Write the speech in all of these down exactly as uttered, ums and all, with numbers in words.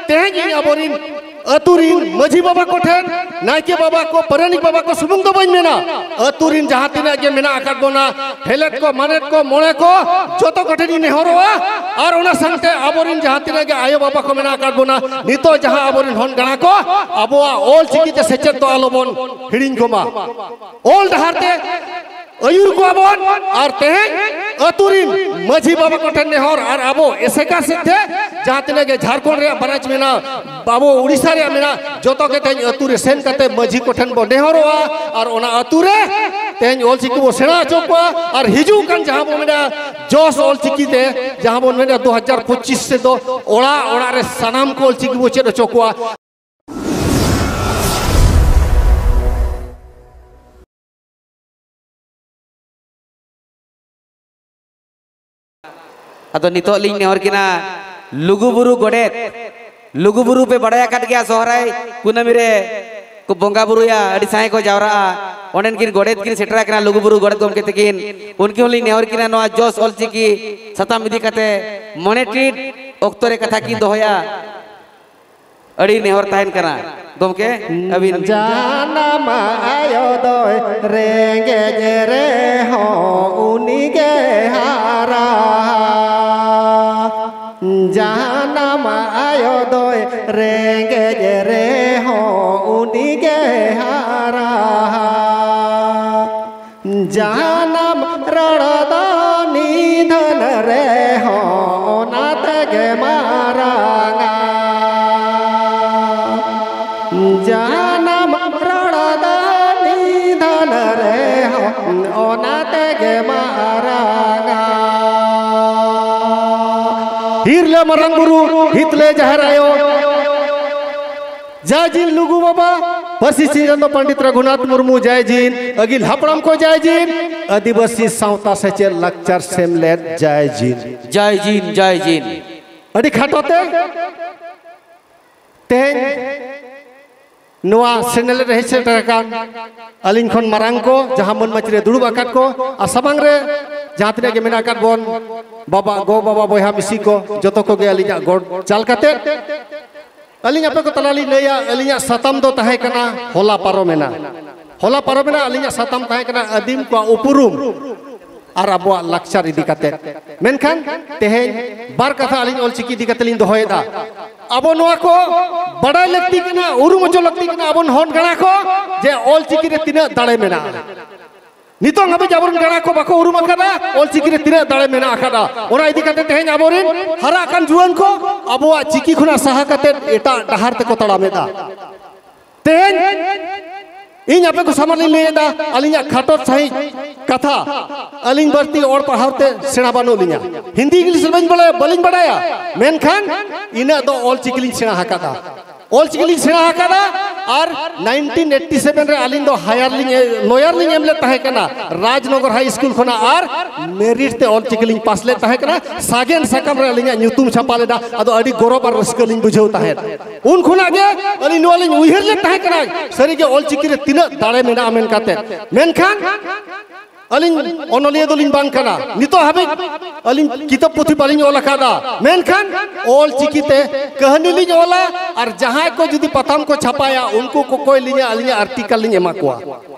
ᱛᱮᱦᱮᱧ ᱤᱧ ᱟᱵᱚᱨᱤᱱ ᱟᱹᱛᱩ ᱨᱤᱱ ᱢᱟᱹᱡᱷᱤ ᱵᱟᱵᱟ ᱠᱚᱴᱷᱮᱱ, ᱱᱟᱭᱠᱮ ᱵᱟᱵᱟ ᱠᱚ, ᱯᱟᱨᱟᱱᱤᱠ ᱵᱟᱵᱟ ᱠᱚ ᱥᱩᱢᱩᱝ ᱫᱚ ᱵᱟᱹᱧ ᱢᱮᱱᱟ, ᱟᱹᱛᱩ ᱨᱤᱱ ᱡᱟᱦᱟᱸ ᱛᱤᱱᱟᱹᱜ ᱜᱮ ᱢᱮᱱᱟᱜ ᱟᱠᱟᱫ ᱵᱚᱱᱟ, ᱦᱮᱞᱮᱫ ᱠᱚ, ᱢᱟᱱᱮᱛ ᱠᱚ, ᱢᱚᱬᱮ ᱠᱚ, ᱡᱚᱛᱚ ᱠᱚᱴᱷᱮᱱ ᱤᱧ ᱱᱮᱦᱚᱨᱚᱜᱼᱟ᱾ ᱟᱨ ᱚᱱᱟ ᱥᱟᱶᱛᱮ ᱟᱵᱚᱨᱤᱱ ᱡᱟᱦᱟᱸ ᱛᱤᱱᱟᱹᱜ ᱜᱮ ᱟᱭᱳ ᱵᱟᱵᱟ ᱠᱚ ᱢᱮᱱᱟᱜ ᱟᱠᱟᱫ ᱵᱚᱱᱟ, ᱱᱤᱛᱚᱜ ᱡᱟᱦᱟᱸ ᱟᱵᱚᱨᱤᱱ ᱦᱚᱱ ᱜᱟᱬᱟ ᱠᱚ, ᱟᱵᱚᱣᱟᱜ ᱚᱞ ᱪᱤᱠᱤ ᱛᱮ ᱥᱮᱪᱮᱫ ᱫᱚ ᱟᱞᱚᱵᱚᱱ ᱦᱤᱲᱤᱧ ᱠᱚᱢᱟ᱾ ᱚᱞ ᱰᱟᱦᱟᱨ ᱛᱮ ᱟᱹᱭᱩᱨ ᱠᱚᱣᱟ ᱵᱚᱱ᱾ ᱟᱨ ᱛᱮᱦᱮᱧ ᱟᱹᱛᱩ ᱨᱤᱱ ᱢᱟᱹᱡᱷᱤ ᱵᱟᱵᱟ ᱠᱚᱴᱷᱮᱱ ᱱᱮᱦᱚᱨ, ᱟᱨ ᱟᱵᱚ ᱮᱥᱮᱠᱟ ᱥᱮᱫ ᱛᱮ ᱡᱟᱦᱟᱸ ᱛᱤᱱᱟᱹᱜ ᱜᱮ ᱡᱷᱟᱲᱠᱷᱚᱸᱰ ᱨᱮᱭᱟᱜ ᱵᱨᱟᱧᱪ ᱢᱮᱱᱟᱜᱼᱟ, ᱟᱵᱚ ᱩᱲᱤᱥᱥᱟ ᱨᱮᱭᱟᱜ ᱢᱮᱱᱟᱜᱼᱟ, ᱡᱚᱛᱚ ᱜᱮ ᱛᱮᱦᱮᱧ ᱟᱹᱛᱩ ᱨᱮ ᱥᱮᱱ ᱠᱟᱛᱮ ᱢᱟᱹᱡᱷᱤ ᱠᱚᱴᱷᱮᱱ ᱵᱚ ᱱᱮᱦᱚᱨᱚᱜᱼᱟ᱾ ᱟᱨ ᱚᱱᱟ ᱟᱹᱛᱩ ᱨᱮ ᱛᱮᱦᱮᱧ ᱚᱞᱪᱤᱠᱤ ᱵᱚ ᱥᱮᱬᱟ ᱦᱚᱪᱚ ᱠᱚᱣᱟ᱾ ᱟᱨ ᱦᱤᱡᱩᱜ ᱠᱟᱱ ᱡᱟᱦᱟᱸ ᱵᱚ ᱢᱮᱱᱟ ᱡᱚᱥ ᱚᱞᱪᱤᱠᱤ ᱛᱮ, ᱡᱟᱦᱟᱸ ᱵᱚᱱ ᱢᱮᱱᱟ ᱫᱩ ᱦᱟᱡᱟᱨ ᱯᱚᱸᱪᱤᱥ ᱥᱮᱫ ᱫᱚ ᱚᱲᱟᱜ ᱚᱲᱟᱜ ᱨᱮ ᱥᱟᱱᱟᱢ ᱠᱚ ᱚᱞᱪᱤᱠᱤ ᱵᱚ ᱪᱮᱫ ᱦᱚᱪᱚ ᱠᱚᱣᱟ᱾ ᱟᱫᱚ ᱱᱤᱛᱚᱜ ᱞᱤᱧ ᱱᱮᱦᱚᱨ ᱠᱤᱱᱟ ᱞᱩᱜᱩ ᱵᱩᱨᱩ ᱜᱚᱰᱮᱛ, ᱞᱩᱜᱩ ᱵᱩᱨᱩ ᱯᱮ ᱵᱟᱲᱟᱭ ᱟᱠᱟᱫ ᱜᱮᱭᱟ, ᱥᱚᱦᱨᱟᱭ ᱠᱩᱱᱟᱹᱢᱤ ᱨᱮ ᱠᱚ ᱵᱚᱸᱜᱟ ᱵᱩᱨᱩᱭᱟ, ᱟᱹᱰᱤ ᱥᱟᱸᱜᱮ ᱠᱚ ᱡᱟᱣᱨᱟᱜᱼᱟ᱾ ᱚᱸᱰᱮᱱ ᱠᱤᱱ ᱜᱚᱰᱮᱛ ᱠᱤᱱ ᱥᱮᱴᱮᱨ ᱟᱠᱟᱱᱟ ᱞᱩᱜᱩ ᱵᱩᱨᱩ ᱜᱚᱰᱮᱛ ᱜᱚᱢᱠᱮ ᱛᱟᱹᱠᱤᱱ᱾ ᱩᱱᱠᱤᱱ ᱦᱚᱸᱞᱤᱧ ᱱᱮᱦᱚᱨ ᱠᱤᱱᱟ ᱱᱚᱣᱟ ᱡᱚᱥ ᱚᱞᱪᱤᱠᱤ ᱥᱟᱛᱟᱢ ᱤᱫᱤ ᱠᱟᱛᱮ ᱢᱚᱬᱮ ᱴᱤᱰ ᱚᱠᱛᱚ ᱨᱮ ᱠᱟᱛᱷᱟ ᱠᱤᱱ ᱫᱚᱦᱚᱭᱟ᱾ ᱟᱹᱰᱤ ᱱᱮᱦᱚᱨ ᱛᱟᱦᱮᱱ ᱠᱟᱱᱟ ᱜᱚᱢᱠᱮ, ᱟᱹᱵᱤᱱ᱾ ᱡᱟᱱᱟᱢ ᱟᱭᱳ ᱫᱚᱭ ᱨᱮᱸᱜᱮᱡ ᱨᱮᱦᱚᱸ ᱩᱱᱤ ᱜᱮ ᱦᱟᱨᱟ᱾ ᱡᱟᱱᱟᱢ ᱟᱭᱳ ᱫᱚᱭ ᱨᱮᱸᱜᱮᱡ ᱨᱮᱦᱚᱸ ᱩᱱᱤ ᱜᱮ ᱦᱟᱨᱟ᱾ ᱡᱟᱱᱟᱢ ᱨᱚᱲ ᱫᱚ ᱱᱤᱫᱷᱟᱹᱱ ᱨᱮᱦᱚᱸ ᱚᱱᱟ ᱛᱮᱜᱮ ᱢᱟᱨᱟᱝᱟ᱾ ᱡᱟᱱᱟᱢ ᱨᱚᱲ ᱫᱚ ᱱᱤᱫᱷᱟᱹᱱ ᱨᱮᱦᱚᱸ ᱚᱱᱟ ᱛᱮᱜᱮ ᱢᱟᱨᱟᱝᱟ᱾ ᱦᱤᱨᱞᱟᱹ ᱢᱟᱨᱟᱝ ᱵᱩᱨᱩ, ᱦᱤᱛᱞᱟᱹ ᱡᱟᱦᱮᱨ ᱟᱭᱳ, ᱡᱟᱭ ᱡᱤᱱ ᱞᱩᱜᱩ ᱵᱟᱵᱟ, ᱯᱟᱹᱨᱥᱤ ᱥᱤᱧ ᱪᱟᱸᱫᱚ ᱯᱚᱱᱰᱤᱛ ᱨᱚᱜᱷᱩᱱᱟᱛᱷ ᱢᱩᱨᱢᱩ ᱡᱟᱭ ᱡᱤᱱ, ᱟᱹᱜᱤᱞ ᱦᱟᱯᱲᱟᱢ ᱠᱚ ᱡᱟᱭ ᱡᱤᱱ, ᱟᱹᱫᱤᱵᱟᱹᱥᱤ ᱥᱟᱶᱛᱟ ᱥᱮᱪᱮᱫ ᱞᱟᱠᱪᱟᱨ ᱥᱮᱢᱞᱮᱫ ᱡᱟᱭ ᱡᱤᱱ᱾ ᱡᱟᱭ ᱡᱤᱱ, ᱡᱟᱭ ᱡᱤᱱ᱾ ᱟᱹᱰᱤ ᱠᱷᱟᱴᱚ ᱛᱮ ᱛᱮᱦᱮᱧ ᱱᱚᱣᱟ ᱥᱮᱱᱮᱞᱮᱫ ᱨᱮ ᱦᱮᱡ ᱥᱮᱴᱮᱨ ᱟᱠᱟᱱ ᱟᱹᱞᱤᱧ ᱠᱷᱚᱱ ᱢᱟᱨᱟᱝ ᱠᱚ, ᱡᱟᱦᱟᱸ ᱢᱟᱹᱱ ᱢᱟᱹᱪᱤ ᱨᱮ ᱫᱩᱲᱩᱵ ᱟᱠᱟᱫ ᱠᱚ, ᱟᱨ ᱥᱟᱢᱟᱝ ᱨᱮ ᱡᱟᱦᱟᱸ ᱛᱤᱱᱟᱹᱜ ᱜᱮ ᱢᱮᱱᱟᱜ ᱟᱠᱟᱫ ᱵᱚᱱ, ᱵᱟᱵᱟ, ᱜᱚ ᱵᱟᱵᱟ, ᱵᱚᱭᱦᱟ ᱢᱤᱥᱤ ᱠᱚ, ᱡᱚᱛᱚ ᱠᱚᱜᱮ ᱟᱹᱞᱤᱧᱟᱜ ᱜᱚᱰ ᱪᱟᱞ ᱠᱟᱛᱮ ᱟᱹᱞᱤᱧ ᱟᱯᱮ ᱠᱚ ᱛᱟᱞᱟ ᱞᱤᱧ ᱞᱟᱹᱭᱟ, ᱟᱹᱞᱤᱧᱟᱜ ᱥᱟᱛᱟᱢ ᱫᱚ ᱛᱟᱦᱮᱸ ᱠᱟᱱᱟ ᱦᱚᱞᱟ ᱯᱟᱨᱚᱢᱮᱱᱟ᱾ ᱦᱚᱞᱟ ᱯᱟᱨᱚᱢᱮᱱᱟ ᱟᱹᱞᱤᱧᱟᱜ ᱥᱟᱛᱟᱢ ᱛᱟᱦᱮᱸ ᱠᱟᱱᱟ ᱟᱹᱫᱤᱢ ᱠᱚᱣᱟᱜ ᱩᱯᱨᱩᱢ ᱟᱨ ᱟᱵᱚᱣᱟᱜ ᱞᱟᱠᱪᱟᱨ ᱤᱫᱤ ᱠᱟᱛᱮ᱾ ᱢᱮᱱᱠᱷᱟᱱ ᱛᱮᱦᱮᱧ ᱵᱟᱨ ᱠᱟᱛᱷᱟ ᱟᱹᱞᱤᱧ ᱚᱞᱪᱤᱠᱤ ᱤᱫᱤ ᱠᱟᱛᱮ ᱞᱤᱧ ᱫᱚᱦᱚᱭᱮᱫᱟ᱾ ᱟᱵᱚ ᱱᱚᱣᱟ ᱠᱚ ᱵᱟᱰᱟᱭ ᱞᱟᱹᱠᱛᱤ ᱠᱟᱱᱟ, ᱩᱨᱩᱢ ᱦᱚᱪᱚ ᱞᱟᱹᱠᱛᱤ ᱠᱟᱱᱟ ᱟᱵᱚ ᱦᱚᱱ ᱜᱟᱬᱟ ᱠᱚ, ᱡᱮ ᱚᱞᱪᱤᱠᱤ ᱨᱮ ᱛᱤᱱᱟᱹᱜ ᱫᱟᱲᱮ ᱢᱮᱱᱟᱜᱼᱟ᱾ ᱱᱤᱛᱚᱝ ᱦᱟᱹᱵᱤᱡ ᱟᱵᱚᱨᱮᱱ ᱜᱟᱬᱟ ᱠᱚ ᱵᱟᱠᱚ ᱩᱨᱩᱢ ᱟᱠᱟᱫᱟ ᱚᱞᱪᱤᱠᱤ ᱨᱮ ᱛᱤᱱᱟᱹᱜ ᱫᱟᱲᱮ ᱢᱮᱱᱟᱜ ᱟᱠᱟᱫᱟ᱾ ᱚᱱᱟ ᱤᱫᱤ ᱠᱟᱛᱮ ᱛᱮᱦᱮᱧ ᱟᱵᱚᱨᱮᱱ ᱦᱟᱨᱟᱜ ᱠᱟᱱ ᱡᱩᱣᱟᱹᱱ ᱠᱚ ᱟᱵᱚᱣᱟᱜ ᱪᱤᱠᱤ ᱠᱷᱚᱱᱟᱜ ᱥᱟᱦᱟ ᱠᱟᱛᱮ ᱮᱴᱟᱜ ᱰᱟᱦᱟᱨ ᱛᱮᱠᱚ ᱛᱟᱲᱟᱢᱮᱫᱟ᱾ ᱛᱮᱦᱮᱧ ᱤᱧ ᱟᱯᱮ ᱠᱚ ᱥᱟᱢᱟᱝ ᱨᱤᱧ ᱞᱟᱹᱭᱮᱫᱟ ᱟᱹᱞᱤᱧᱟᱜ ᱠᱷᱟᱴᱚ ᱥᱟᱺᱦᱤᱡ ᱠᱟᱛᱷᱟ᱾ ᱟᱹᱞᱤᱧ ᱵᱟᱹᱲᱛᱤ ᱚᱞ ᱯᱟᱲᱦᱟᱣ ᱛᱮ ᱥᱮᱬᱟ ᱵᱟᱹᱱᱩᱜ ᱞᱤᱧᱟ, ᱦᱤᱱᱫᱤ ᱤᱝᱞᱤᱥ ᱵᱟᱹᱧ ᱵᱟᱲᱟᱭᱟ, ᱵᱟᱹᱞᱤᱧ ᱵᱟᱲᱟᱭᱟ, ᱢᱮᱱᱠᱷᱟᱱ ᱤᱱᱟᱹᱜ ᱫᱚ ᱚᱞ ᱪᱤᱠᱤ ᱞᱤᱧ ᱥᱮᱬᱟ ᱟᱠᱟᱫᱟ᱾ ᱚᱞ ᱪᱤᱠᱤ ᱞᱤᱧ ᱥᱮᱬᱟ ᱟᱠᱟᱫᱟ ᱟᱨ ᱱᱟᱭᱤᱱᱴᱤᱱ ᱮᱭᱤᱴᱤ ᱥᱮᱵᱷᱮᱱ ᱨᱮ ᱟᱹᱞᱤᱧ ᱫᱚ ᱦᱟᱭᱟᱨ ᱞᱤᱧ ᱞᱚᱭᱟᱨ ᱞᱤᱧ ᱮᱢ ᱞᱮᱫ ᱛᱟᱦᱮᱸ ᱠᱟᱱᱟ ᱨᱟᱡᱽᱱᱚᱜᱚᱨ ᱦᱟᱭ ᱥᱠᱩᱞ ᱠᱷᱚᱱᱟᱜ ᱟᱨ ᱢᱮᱨᱤᱴ ᱛᱮ ᱚᱞ ᱪᱤᱠᱤ ᱞᱤᱧ ᱯᱟᱥ ᱞᱮᱫ ᱛᱟᱦᱮᱸ ᱠᱟᱱᱟ᱾ ᱥᱟᱜᱮᱱ ᱥᱟᱠᱟᱢ ᱨᱮ ᱟᱹᱞᱤᱧᱟᱜ ᱧᱩᱛᱩᱢ ᱪᱷᱟᱯᱟ ᱞᱮᱱᱟ᱾ ᱟᱫᱚ ᱟᱹᱰᱤ ᱜᱚᱨᱚᱵᱽ ᱟᱨ ᱨᱟᱹᱥᱠᱟᱹ ᱞᱤᱧ ᱵᱩᱡᱷᱟᱹᱣ ᱛᱟᱦᱮᱸᱫ᱾ ᱩᱱ ᱠᱷᱚᱱᱟᱜ ᱜᱮ ᱟᱹᱞᱤᱧ ᱱᱚᱣᱟ ᱞᱤᱧ ᱩᱭᱦᱟᱹᱨ ᱞᱮᱫ ᱛᱟᱦᱮᱸ ᱠᱟᱱᱟ ᱥᱟᱹᱨᱤᱜᱮ ᱚᱞ ᱪᱤᱠᱤ ᱨᱮ ᱛᱤᱱᱟᱹᱜ ᱫᱟᱲᱮ ᱢᱮᱱᱟᱜᱼᱟ ᱢᱮᱱ ᱠᱟᱛᱮ᱾ ᱢᱮᱱᱠᱷᱟᱱ ᱟᱹᱞᱤᱧ ᱚᱱᱚᱞᱤᱭᱟᱹ ᱫᱚᱞᱤᱧ ᱵᱟᱝ ᱠᱟᱱᱟ, ᱱᱤᱛᱚᱜ ᱦᱟᱹᱵᱤᱡ ᱟᱹᱞᱤᱧ ᱠᱤᱛᱟᱹᱵ ᱯᱩᱛᱷᱤ ᱵᱟᱹᱞᱤᱧ ᱚᱞ ᱟᱠᱟᱫᱟ, ᱢᱮᱱᱠᱷᱟᱱ ᱚᱞ ᱪᱤᱠᱤ ᱛᱮ ᱠᱟᱹᱦᱱᱤ ᱞᱤᱧ ᱚᱞᱟ᱾ ᱟᱨ ᱡᱟᱦᱟᱸᱭ ᱠᱚ ᱡᱩᱫᱤ ᱯᱟᱛᱷᱟᱢ ᱠᱚ ᱪᱷᱟᱯᱟᱭᱟ ᱩᱱᱠᱩ ᱠᱚ ᱠᱚᱭ ᱞᱤᱧᱟ, ᱟᱹᱞᱤᱧᱟᱜ ᱟᱨᱴᱤᱠᱟᱞ ᱞᱤᱧ ᱮᱢᱟ ᱠᱚᱣᱟ᱾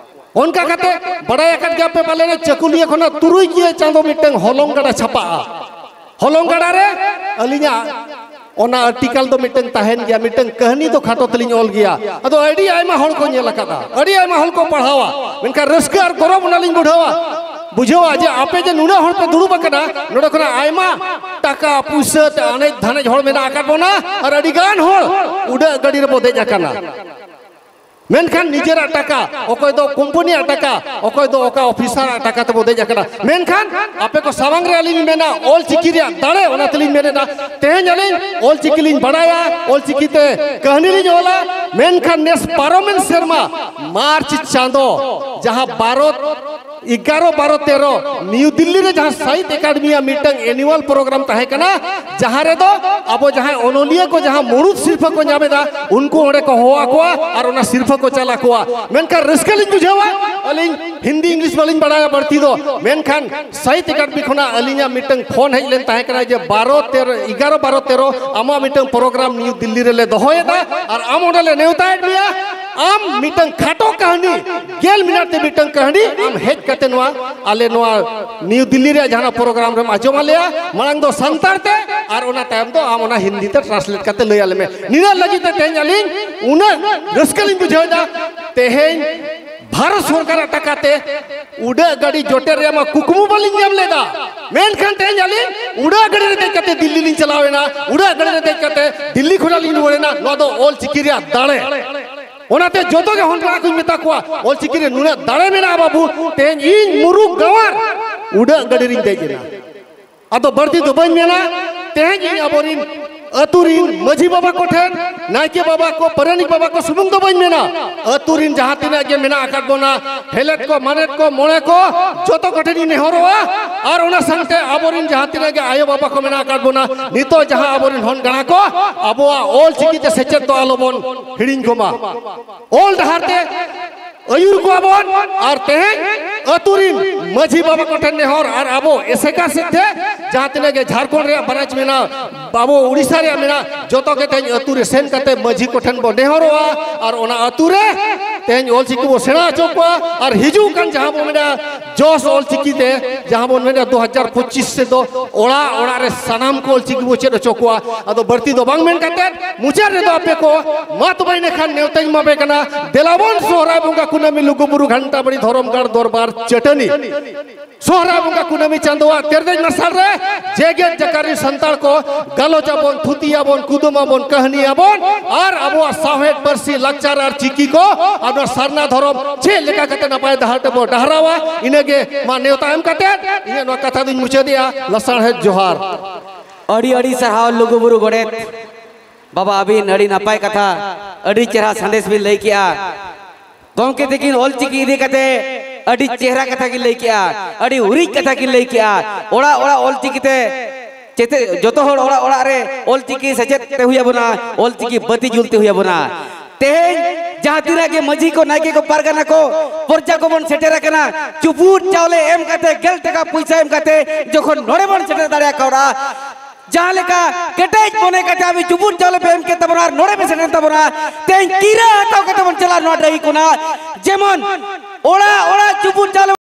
ᱚᱱᱠᱟ ᱠᱟᱛᱮ ᱵᱟᱲᱟᱭ ᱟᱠᱟᱫ ᱜᱮᱭᱟ ᱯᱮ ᱯᱟᱞᱮᱱ ᱪᱟᱹᱠᱩᱞᱤᱭᱟᱹ ᱠᱷᱚᱱᱟᱜ ᱛᱩᱨᱩᱭ ᱜᱮ ᱪᱟᱸᱫᱚ ᱢᱤᱫᱴᱟᱝ ᱦᱚᱞᱚᱝ ᱜᱟᱰᱟ ᱪᱷᱟᱯᱟᱜᱼᱟ᱾ ᱦᱚᱞᱚᱝ ᱜᱟᱰᱟ ᱨᱮ ᱟᱹᱞᱤᱧᱟᱜ ᱚᱱᱟ ᱟᱨᱴᱤᱠᱟᱞ ᱫᱚ ᱢᱤᱫᱴᱟᱝ ᱛᱟᱦᱮᱱ ᱜᱮᱭᱟ, ᱢᱤᱫᱴᱟᱝ ᱠᱟᱹᱦᱱᱤ ᱫᱚ ᱠᱷᱟᱴᱚ ᱛᱮᱞᱤᱧ ᱚᱞ ᱜᱮᱭᱟ᱾ ᱟᱫᱚ ᱟᱹᱰᱤ ᱟᱭᱢᱟ ᱦᱚᱲ ᱠᱚ ᱧᱮᱞ ᱟᱠᱟᱫᱟ, ᱟᱹᱰᱤ ᱟᱭᱢᱟ ᱦᱚᱲ ᱠᱚ ᱯᱟᱲᱦᱟᱣᱟ, ᱢᱮᱱᱠᱷᱟᱱ ᱨᱟᱹᱥᱠᱟᱹ ᱟᱨ ᱜᱚᱨᱚᱵᱽ ᱚᱱᱟ ᱞᱤᱧ ᱵᱩᱡᱷᱟᱹᱣᱟ᱾ ᱵᱩᱡᱷᱟᱹᱣᱟ ᱡᱮ ᱟᱯᱮ ᱡᱮ ᱱᱩᱱᱟᱹᱜ ᱦᱚᱲ ᱯᱮ ᱫᱩᱲᱩᱵ ᱟᱠᱟᱱᱟ, ᱱᱚᱰᱮ ᱠᱷᱚᱱᱟᱜ ᱟᱭᱢᱟ ᱴᱟᱠᱟ ᱯᱩᱭᱥᱟᱹ ᱛᱮ ᱟᱱᱮᱡ ᱫᱷᱟᱱᱮᱡ ᱦᱚᱲ ᱢᱮᱱᱟᱜ ᱟᱠᱟᱫ ᱵᱚᱱᱟ ᱟᱨ ᱟᱹᱰᱤ ᱜᱟᱱ ᱦᱚᱲ ᱩᱰᱟᱹᱜ ᱜᱟᱹᱰᱤ ᱨᱮᱵᱚ ᱫᱮᱡ ᱟᱠᱟᱱᱟ᱾ ᱢᱮᱱᱠᱷᱟᱱ ᱱᱤᱡᱮᱨᱟᱜ ᱴᱟᱠᱟ, ᱚᱠᱚᱭ ᱫᱚ ᱠᱳᱢᱯᱟᱱᱤᱭᱟᱜ ᱴᱟᱠᱟ, ᱚᱠᱚᱭ ᱫᱚ ᱚᱠᱟ ᱚᱯᱷᱤᱥᱟᱨᱟᱜ ᱴᱟᱠᱟ ᱛᱮᱵᱚ ᱫᱮᱡ ᱟᱠᱟᱱᱟ᱾ ᱢᱮᱱᱠᱷᱟᱱ ᱟᱯᱮ ᱠᱚ ᱥᱟᱢᱟᱝ ᱨᱮ ᱟᱹᱞᱤᱧ ᱢᱮᱱᱟ, ᱚᱞ ᱪᱤᱠᱤ ᱨᱮᱭᱟᱜ ᱫᱟᱲᱮ, ᱚᱱᱟ ᱛᱮᱞᱤᱧ ᱢᱮᱱᱮᱫᱟ, ᱛᱮᱦᱮᱧ ᱟᱹᱞᱤᱧ ᱚᱞ ᱪᱤᱠᱤ ᱞᱤᱧ ᱵᱟᱲᱟᱭᱟ, ᱚᱞ ᱪᱤᱠᱤ ᱛᱮ ᱠᱟᱹᱦᱱᱤ ᱞᱤᱧ ᱚᱞᱟ᱾ ᱢᱮᱱᱠᱷᱟᱱ ᱱᱮᱥ ᱯᱟᱨᱚᱢᱮᱱ ᱥᱮᱨᱢᱟ ᱢᱟᱨᱪ ᱪᱟᱸᱫᱚ, ᱡᱟᱦᱟᱸ ᱵᱷᱟᱨᱚᱛ ᱮᱜᱟᱨᱚ ᱵᱟᱨᱚ ᱛᱮᱨᱚ ᱱᱤᱭᱩ ᱫᱤᱞᱞᱤ ᱨᱮ ᱡᱟᱦᱟᱸ ᱥᱟᱦᱤᱛ ᱮᱠᱟᱰᱮᱢᱤᱭᱟᱜ ᱢᱤᱫᱴᱟᱝ ᱮᱱᱩᱣᱟᱞ ᱯᱨᱳᱜᱨᱟᱢ ᱛᱟᱦᱮᱸ ᱠᱟᱱᱟ, ᱡᱟᱦᱟᱸ ᱨᱮᱫᱚ ᱟᱵᱚ ᱡᱟᱦᱟᱸᱭ ᱚᱱᱚᱞᱤᱭᱟᱹ ᱠᱚ ᱡᱟᱦᱟᱸ ᱢᱩᱲᱩᱫ ᱥᱤᱨᱯᱷᱟᱹ ᱠᱚ ᱧᱟᱢ ᱮᱫᱟ, ᱩᱱᱠᱩ ᱚᱸᱰᱮ ᱠᱚ ᱦᱚᱦᱚ ᱟᱠᱚᱣᱟ ᱟᱨ ᱚᱱᱟ ᱥᱤᱨᱯᱷᱟᱹ ᱠᱚ ᱪᱟᱞ ᱟᱠᱚᱣᱟ᱾ ᱢᱮᱱᱠᱷᱟᱱ ᱨᱟᱹᱥᱠᱟᱹ ᱞᱤᱧ ᱵᱩᱡᱷᱟᱹᱣᱟ, ᱟᱹᱞᱤᱧ ᱦᱤᱱᱫᱤ ᱤᱝᱞᱤᱥ ᱵᱟᱹᱞᱤᱧ ᱵᱟᱲᱟᱭᱟ ᱵᱟᱹᱲᱛᱤ ᱫᱚ, ᱢᱮᱱᱠᱷᱟᱱ ᱥᱟᱦᱤᱛ ᱮᱠᱟᱰᱮᱢᱤ ᱠᱷᱚᱱᱟᱜ ᱟᱹᱞᱤᱧᱟᱜ ᱢᱤᱫᱴᱟᱝ ᱯᱷᱳᱱ ᱦᱮᱡ ᱞᱮᱱ ᱛᱟᱦᱮᱸ ᱠᱟᱱᱟ ᱡᱮ, ᱵᱟᱨᱚ ᱛᱮᱨᱚ, ᱮᱜᱟᱨᱚ ᱵᱟᱨᱚ ᱛᱮᱨᱚ ᱟᱢᱟᱜ ᱢᱤᱫᱴᱟᱝ ᱯᱨᱳᱜᱨᱟᱢ ᱱᱤᱭᱩ ᱫᱤᱞᱞᱤ ᱨᱮᱞᱮ ᱫᱚᱦᱚᱭᱮᱫᱟ ᱟᱨ ᱟᱢ ᱚᱸᱰᱮ ᱞᱮ ᱱᱮᱣᱛᱟᱭᱮᱫ ᱢᱮᱭᱟ᱾ ᱟᱢ ᱢᱤᱫᱴᱟᱝ ᱠᱷᱟᱴᱚ ᱠᱟᱹᱦᱱᱤ, ᱜᱮᱞ ᱢᱤᱱᱤᱴ ᱛᱮ ᱢᱤᱫᱴᱟᱝ ᱠᱟᱹᱦᱱᱤ ᱟᱢ ᱦᱮᱡ ᱠᱟᱛᱮ ᱱᱚᱣᱟ ᱟᱞᱮ ᱱᱚᱣᱟ ᱱᱤᱭᱩ ᱫᱤᱞᱞᱤ ᱨᱮᱭᱟᱜ ᱡᱟᱦᱟᱱᱟᱜ ᱯᱨᱳᱜᱨᱟᱢ ᱨᱮᱢ ᱟᱸᱡᱚᱢ ᱟᱞᱮᱭᱟ, ᱢᱟᱲᱟᱝ ᱫᱚ ᱥᱟᱱᱛᱟᱲ ᱛᱮ ᱟᱨ ᱚᱱᱟ ᱛᱟᱭᱚᱢ ᱫᱚ ᱟᱢ ᱚᱱᱟ ᱦᱤᱱᱫᱤ ᱛᱮ ᱴᱨᱟᱱᱥᱞᱮᱴ ᱠᱟᱛᱮ ᱞᱟᱹᱭ ᱟᱞᱮ ᱢᱮ᱾ ᱱᱤᱱᱟᱹᱜ ᱞᱟᱹᱜᱤᱫ ᱛᱮ ᱛᱮᱦᱮᱧ ᱟᱹᱞᱤᱧ ᱩᱱᱟᱹᱜ ᱨᱟᱹᱥᱠᱟᱹ ᱞᱤᱧ ᱵᱩᱡᱷᱟᱹᱣ ᱮᱫᱟ᱾ ᱛᱮᱦᱮᱧ ᱵᱷᱟᱨᱚᱛ ᱥᱚᱨᱠᱟᱨᱟᱜ ᱴᱟᱠᱟ ᱛᱮ ᱩᱰᱟᱹᱜ ᱜᱟᱹᱰᱤ ᱡᱚᱴᱮᱫ ᱨᱮᱭᱟᱜ ᱢᱟ ᱠᱩᱠᱢᱩ ᱵᱟᱹᱞᱤᱧ ᱧᱟᱢ ᱞᱮᱫᱟ, ᱢᱮᱱᱠᱷᱟᱱ ᱛᱮᱦᱮᱧ ᱟᱹᱞᱤᱧ ᱩᱰᱟᱹᱜ ᱜᱟᱹᱰᱤ ᱨᱮ ᱫᱮᱡ ᱠᱟᱛᱮ ᱫᱤᱞᱞᱤ ᱞᱤᱧ ᱪᱟᱞᱟᱣ ᱮᱱᱟ, ᱩᱰᱟᱹᱜ ᱜᱟᱹᱰᱤ ᱨᱮ ᱫᱮᱡ ᱠᱟᱛᱮ ᱫᱤᱞᱞᱤ ᱠᱷᱚᱱᱟᱜ ᱞᱤᱧ ᱨᱩᱣᱟᱹᱲ ᱮᱱᱟ᱾ ᱱᱚᱣᱟ ᱫᱚ ᱚᱞ ᱪᱤᱠᱤ ᱨᱮᱭᱟᱜ ᱫᱟᱲᱮ᱾ ᱚᱱᱟᱛᱮ ᱡᱚᱛᱚ ᱜᱮ ᱦᱚᱱ ᱠᱚᱲᱟ ᱠᱚᱧ ᱢᱮᱛᱟ ᱠᱚᱣᱟ, ᱚᱞ ᱪᱤᱠᱤ ᱨᱮ ᱱᱩᱱᱟᱹᱜ ᱫᱟᱲᱮ ᱢᱮᱱᱟᱜᱼᱟ ᱵᱟᱹᱵᱩ, ᱛᱮᱦᱮᱧ ᱤᱧ ᱢᱩᱨᱩᱠ ᱜᱟᱶᱟᱨ ᱩᱰᱟᱹᱜ ᱜᱟᱹᱰᱤ ᱨᱤᱧ ᱫᱮᱡ ᱮᱱᱟ᱾ ᱟᱫᱚ ᱵᱟᱹᱲᱛᱤ ᱫᱚ ᱵᱟᱹᱧ ᱢᱮᱱᱟ, ᱛᱮᱦᱮᱧ ᱤᱧ ᱟᱵᱚᱨᱤᱱ ᱟᱹᱛᱩ ᱨᱤᱱ ᱢᱟᱹᱡᱷᱤ ᱵᱟᱵᱟ ᱠᱚᱴᱷᱮᱱ, ᱱᱟᱭᱠᱮ ᱵᱟᱵᱟ ᱠᱚ, ᱯᱟᱨᱟᱱᱤᱠ ᱵᱟᱵᱟ ᱠᱚ ᱥᱩᱢᱩᱝ ᱫᱚ ᱵᱟᱹᱧ ᱢᱮᱱᱟ, ᱟᱹᱛᱩ ᱨᱤᱱ ᱡᱟᱦᱟᱸ ᱛᱤᱱᱟᱹᱜ ᱜᱮ ᱢᱮᱱᱟᱜ ᱟᱠᱟᱫ ᱵᱚᱱᱟ, ᱦᱮᱞᱮᱫ ᱠᱚ, ᱢᱟᱱᱮᱛ ᱠᱚ, ᱢᱚᱬᱮ ᱠᱚ, ᱡᱚᱛᱚ ᱠᱚᱴᱷᱮᱱ ᱤᱧ ᱱᱮᱦᱚᱨᱚᱜᱼᱟ᱾ ᱟᱨ ᱚᱱᱟ ᱥᱟᱶᱛᱮ ᱟᱵᱚᱨᱤᱱ ᱡᱟᱦᱟᱸ ᱛᱤᱱᱟᱹᱜ ᱜᱮ ᱟᱭᱳ ᱵᱟᱵᱟ ᱠᱚ ᱢᱮᱱᱟᱜ ᱟᱠᱟᱫ ᱵᱚᱱᱟ, ᱱᱤᱛᱚᱜ ᱡᱟᱦᱟᱸ ᱟᱵᱚᱨᱤᱱ ᱦᱚᱱ ᱜᱟᱬᱟ ᱠᱚ, ᱟᱵᱚᱣᱟᱜ ᱚᱞ ᱪᱤᱠᱤ ᱛᱮ ᱥᱮᱪᱮᱫ ᱫᱚ ᱟᱞᱚᱵᱚᱱ ᱦᱤᱲᱤᱧ ᱠᱚᱢᱟ᱾ ᱚᱞ ᱰᱟᱦᱟᱨ ᱛᱮ ᱟᱹᱭᱩᱨ ᱠᱚᱣᱟ ᱵᱚᱱ᱾ ᱟᱨ ᱛᱮᱦᱮᱧ ᱟᱹᱛᱩ ᱨᱤᱱ ᱢᱟᱹᱡᱷᱤ ᱵᱟᱵᱟ ᱠᱚᱴᱷᱮᱱ ᱱᱮᱦᱚᱨ, ᱟᱨ ᱟᱵᱚ ᱮᱥᱮᱠᱟ ᱥᱮᱫ ᱛᱮ ᱡᱟᱦᱟᱸ ᱛᱤᱱᱟᱹᱜ ᱜᱮ ᱡᱷᱟᱲᱠᱷᱚᱸᱰ ᱨᱮᱭᱟᱜ ᱵᱨᱟᱧᱪ ᱢᱮᱱᱟᱜᱼᱟ, ᱟᱵᱚ ᱩᱲᱤᱥᱥᱟ ᱨᱮᱭᱟᱜ ᱢᱮᱱᱟᱜᱼᱟ, ᱡᱚᱛᱚ ᱜᱮ ᱛᱮᱦᱮᱧ ᱟᱹᱛᱩ ᱨᱮ ᱥᱮᱱ ᱠᱟᱛᱮ ᱢᱟᱹᱡᱷᱤ ᱠᱚᱴᱷᱮᱱ ᱵᱚᱱ ᱱᱮᱦᱚᱨᱚᱜᱼᱟ᱾ ᱟᱨ ᱚᱱᱟ ᱟᱹᱛᱩ ᱨᱮ ᱛᱮᱦᱮᱧ ᱚᱞᱪᱤᱠᱤ ᱵᱚ ᱥᱮᱬᱟ ᱦᱚᱪᱚ ᱠᱚᱣᱟ᱾ ᱟᱨ ᱦᱤᱡᱩᱜ ᱠᱟᱱ ᱡᱟᱦᱟᱸ ᱵᱚ ᱢᱮᱱᱟ ᱡᱚᱥ ᱚᱞᱪᱤᱠᱤ ᱛᱮ, ᱡᱟᱦᱟᱸ ᱵᱚᱱ ᱢᱮᱱᱟ ᱫᱩ ᱦᱟᱡᱟᱨ ᱯᱚᱸᱪᱤᱥ ᱥᱮᱫ ᱫᱚ ᱚᱲᱟᱜ ᱚᱲᱟᱜ ᱨᱮ ᱥᱟᱱᱟᱢ ᱠᱚ ᱚᱞᱪᱤᱠᱤ ᱵᱚ ᱪᱮᱫ ᱦᱚᱪᱚ ᱠᱚᱣᱟ᱾ ᱟᱫᱚ ᱵᱟᱹᱲᱛᱤ ᱫᱚ ᱵᱟᱝ ᱢᱮᱱ ᱠᱟᱛᱮ ᱢᱩᱪᱟᱹᱫ ᱨᱮᱫᱚ ᱟᱯᱮ ᱠᱚ ᱢᱟ ᱛᱚᱵᱮ ᱤᱱᱟᱹ ᱠᱷᱟᱱ ᱱᱮᱣᱛᱟᱧ ᱮᱢᱟ ᱯᱮ ᱠᱟᱱᱟ᱾ ᱫᱮᱞᱟ ᱵᱚᱱ ᱥᱚᱦᱨᱟᱭ ᱵᱚᱸᱜᱟ ᱠᱩᱱᱟᱹᱢᱤ ᱞᱩᱜᱩ ᱵᱩᱨᱩ ᱜᱷᱟᱱᱴᱟ ᱵᱟᱲᱤ ᱫᱷᱚᱨᱚᱢ ᱜᱟᱲ ᱫᱚᱨᱵᱟᱨ ᱪᱟᱹᱴᱟᱹᱱᱤ᱾ ᱥᱚᱦᱨᱟᱭ ᱵᱚᱸᱜᱟ ᱠᱩᱱᱟᱹᱢᱤ ᱪᱟᱸᱫᱳᱣᱟᱜ ᱛᱮᱨᱫᱮᱡ ᱢᱟᱨᱥᱟᱞ ᱨᱮ ᱡᱮᱜᱮᱛ ᱡᱟᱠᱟᱛ ᱨᱤᱱ ᱥᱟᱱᱛᱟᱲ ᱠᱚ ᱜᱟᱞᱚᱪ ᱟᱵᱚᱱ, ᱛᱷᱩᱛᱤ ᱟᱵᱚᱱ, ᱠᱩᱫᱩᱢ ᱟᱵᱚᱱ, ᱠᱟᱹᱦᱱᱤ ᱟᱵᱚᱱ ᱟᱨ ᱟᱵᱚᱣᱟᱜ ᱥᱟᱶᱦᱮᱫ, ᱯᱟᱹᱨᱥᱤ, ᱞᱟᱠᱪᱟᱨ ᱟᱨ ᱪᱤᱠᱤ ᱠᱚ ᱟᱨ ᱱᱚᱣᱟ ᱥᱟᱨᱱᱟ ᱫᱷᱚᱨᱚᱢ ᱪᱮᱫ ᱞᱮᱠᱟ ᱠᱟᱛᱮ ᱱᱟᱯᱟᱭ ᱰᱟᱦᱟᱨ ᱛᱮᱵᱚ ᱰᱟᱦᱨᱟᱣᱟ᱾ ᱤᱱᱟᱹᱜᱮ ᱢᱟ ᱱᱮᱣᱛᱟ ᱮᱢ ᱠᱟᱛᱮ ᱤᱧᱟᱹᱜ ᱱᱚᱣᱟ ᱠᱟᱛᱷᱟ ᱫᱩᱧ ᱢᱩᱪᱟᱹᱫᱮᱜᱼᱟ᱾ ᱞᱟᱥᱟᱲᱦᱮᱫ ᱡᱚᱦᱟᱨ᱾ ᱟᱹᱰᱤ ᱟᱹᱰᱤ ᱥᱟᱨᱦᱟᱣ ᱞᱩᱜᱩ ᱵᱩᱨᱩ ᱜᱚᱰᱮᱛ ᱵᱟᱵᱟ, ᱟᱹᱵᱤᱱ ᱟᱹᱰᱤ ᱱᱟᱯᱟᱭ ᱠᱟᱛᱷᱟ, ᱟᱹᱰᱤ ᱪᱮᱦᱨᱟ ᱥᱟᱸᱫᱮᱥ ᱵᱤᱱ ᱞᱟᱹᱭ ᱠᱮᱜᱼᱟ᱾ ᱜᱚᱢᱠᱮ ᱛᱤᱠᱤᱱ ᱚᱞᱪᱤᱠᱤ ᱤᱫᱤ ᱠᱟᱛᱮ ᱟᱹᱰᱤ ᱪᱮᱦᱨᱟ ᱠᱟᱛᱷᱟ ᱠᱤᱱ ᱞᱟᱹᱭ ᱠᱮᱜᱼᱟ, ᱟᱹᱰᱤ ᱩᱨᱤᱡ ᱠᱟᱛᱷᱟ ᱠᱤᱱ ᱞᱟᱹᱭ ᱠᱮᱜᱼᱟ᱾ ᱚᱲᱟᱜ ᱚᱲᱟᱜ ᱚᱞᱪᱤᱠᱤ ᱛᱮ ᱪᱮᱛᱮ-, ᱡᱚᱛᱚ ᱦᱚᱲ ᱚᱲᱟᱜ ᱚᱲᱟᱜ ᱨᱮ ᱚᱞᱪᱤᱠᱤ ᱥᱮᱪᱮᱫ ᱛᱮ ᱦᱩᱭ ᱟᱵᱚᱱᱟ, ᱚᱞᱪᱤᱠᱤ ᱵᱟᱹᱛᱤ ᱡᱩᱞ ᱛᱮ ᱦᱩᱭ ᱟᱵᱚᱱᱟ᱾ ᱛᱮᱦᱮᱧ ᱡᱟᱦᱟᱸ ᱛᱤᱱᱟᱹᱜ ᱜᱮ ᱢᱟᱹᱡᱷᱤ ᱠᱚ, ᱱᱟᱭᱠᱮ ᱠᱚ, ᱯᱟᱨᱜᱟᱱᱟ ᱠᱚ, ᱯᱚᱨᱡᱟ ᱠᱚᱵᱚᱱ ᱥᱮᱴᱮᱨ ᱟᱠᱟᱱᱟ, ᱪᱩᱯᱩᱫ ᱪᱟᱣᱞᱮ ᱮᱢ ᱠᱟᱛᱮ, ᱜᱮᱞ ᱴᱟᱠᱟ ᱯᱚᱭᱥᱟ ᱮᱢ ᱠᱟᱛᱮ ᱡᱚᱠᱷᱚᱱ ᱱᱚᱰᱮ ᱵᱚᱱ ᱥᱮᱴᱮᱨ ᱫᱟᱲᱮ ᱠᱟᱣᱫᱟ, ᱡᱟᱦᱟᱸ ᱞᱮᱠᱟ ᱠᱮᱴᱮᱡ ᱢᱚᱱᱮ ᱠᱟᱛᱮ ᱟᱵᱚ ᱪᱩᱯᱩᱫ ᱪᱟᱣᱞᱮ ᱯᱮ ᱮᱢ ᱠᱮᱫ ᱛᱟᱵᱚᱱᱟ ᱟᱨ ᱱᱚᱰᱮ ᱯᱮ ᱥᱮᱴᱮᱨ ᱛᱟᱵᱚᱱᱟ, ᱛᱮᱦᱮᱧ ᱠᱤᱨᱟᱹ ᱦᱟᱛᱟᱣ ᱠᱟᱛᱮ ᱵᱚᱱ ᱪᱟᱞᱟᱜᱼᱟ ᱱᱚᱣᱟ ᱰᱟᱹᱦᱤ ᱠᱷᱚᱱᱟᱜ᱾ ᱡᱮᱢᱚᱱ ᱚᱲᱟᱜ ᱚᱲᱟᱜ ᱪᱩᱯᱩᱫ ᱪᱟᱣᱞᱮ